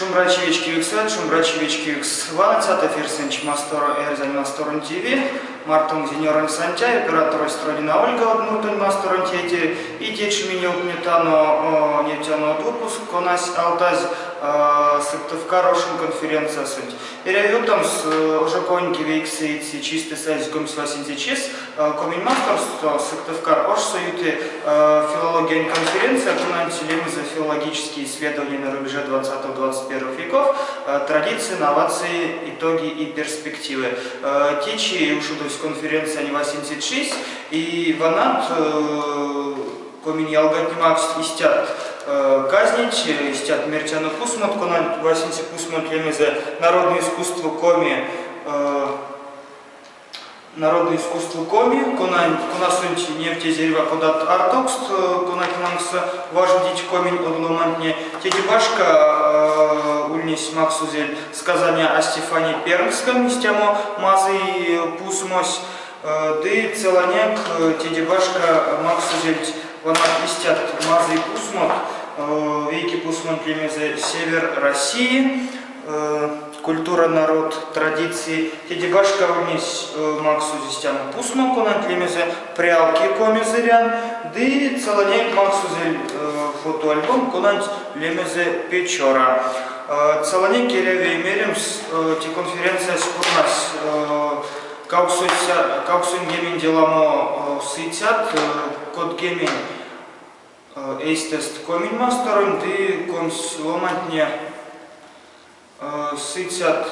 Шумбрачи вечкевиксат, шумбрачи вечкевикс ваныцят, эфирсэнть Масторо Эрзянь Масторонь ТВ, мартонк Зинёронь Сантяй, операторось Тронина Ольга Удмуртонь Масторонь тейтерь, и течи минь ёвтнетяно, невтяно од выпуск, конась алтазь Сыктывкар ошонь конференциясонть. Эряви ёвтамс, ожоковонь кевейксэеце чистэ сазь 28-це чис Коминь масторсто Сыктывкар ошсо юты филологиянь конференция, конанть лемезэ «Филологические исследования на рубеже 20-21 веков. Традиции, инновации, итоги и перспективы». Течи ушодовсь конференциянь васенце чись, и ванат Коминь ялгатне макссть истят казнеть, истят мертяно пусмот, конанть васенце пусмонть лемезэ «Народное искусство Коми», Народное искусство Коми, конань, конасонть невтезь эрьва кодат артовкст, конать лангсо важодить коминь од ломантне. Теде башка ульнесь максозель сказания о Стефане Пермском, истямо мазый пусмось. Ды целанек теде башка максозельть вана истят мазый пусмот. Вейке пусмонть лемезэ «Север России», «Культура, народ, традиции». Теде башка ульнесь максозь истямо пусмо, конанть лемезэ «Прялки Коми-Зырян». Ды целанек максозель фотоальбом, конанть лемезэ «Печора». Целанек эряви меремс, те конференциясь пурнась 80 ламо сыцят, кодгемень эйстэст Коминь масторонь ды 20 ломантне сыцят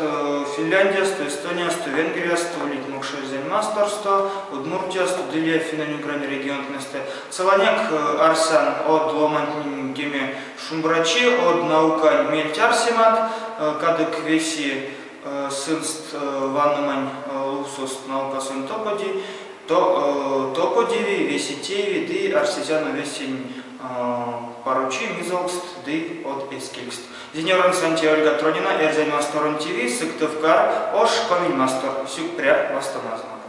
Финляндиясто, Эстониясто, Венгриясто, улить Мокшэрзянь масторсто, Удмуртиясто ды лия финнэнь-угрань регионтнэстэ. Целанек арсян од ломантнень кеме шумбрачи, од наукань мельть-арсемат, кадык веси сынст ванномань лувсост наукасонть топоди, топодеви, веси тееви ды арсезяно весень парочи, мизолкст ды од эскелькст. Зинёронь Сантяй Ольга Тронина, Эрзянь Масторонь ТВ, Сыктывкар, ош, Коминь Мастор. Сюкпря, вастомазонок.